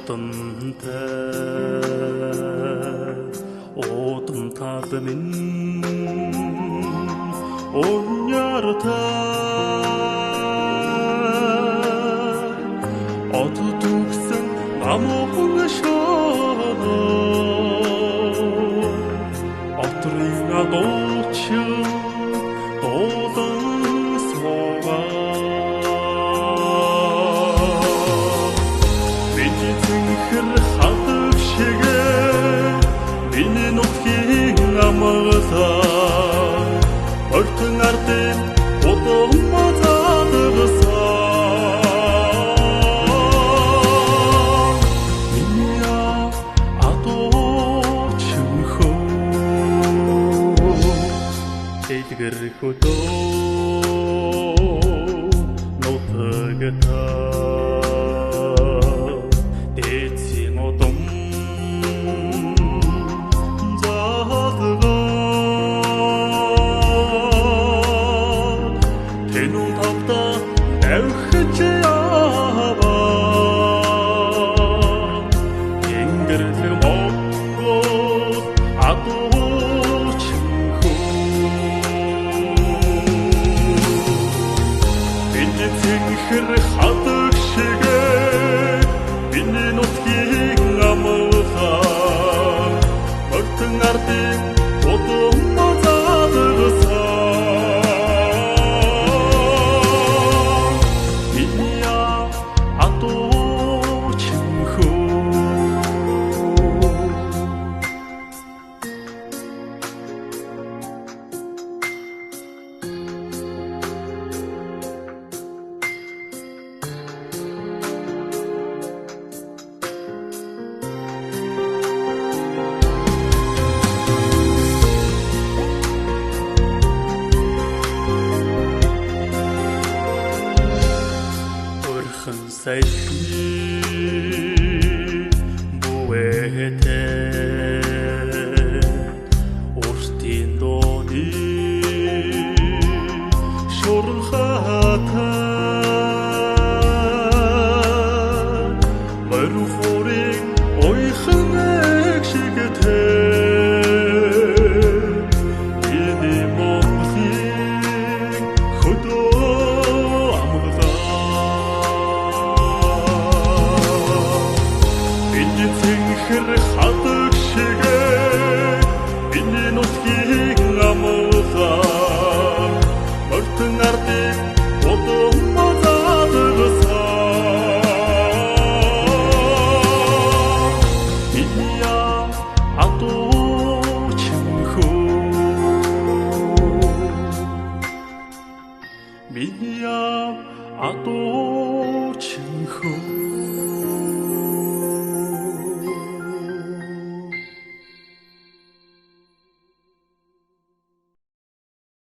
Удамтай удам тал минь уняртай од дүгсэн намхан шоноо отрын адуучин дуулан суугаа миний цэнхэр хадаг шиг миний нутгийн амгалаа морьтон ардын удам задагсан миний адуучин хөө дэлгэр хөдөө нутагта дээдсийн удам залгаа тэнүүн тавда давхиж яваа Тэнгэрλэг Монгол адуучин хөө миний цэнхэр хадаг шиг миний нутгийн амгалаа морьтон ардын удам задагсан миний адуучин хөө. Өрхөн салхи бүвэтэй уртын дууны шуурхатай морь хуурын уйхан нэг шигтэй миний Монголын хөдөө амгалаа миний цэнхэр хадаг шиг миний нутгийн амгалаа морьтон ардын удам задагсан миний адуучин хөө миний адуучин хөө.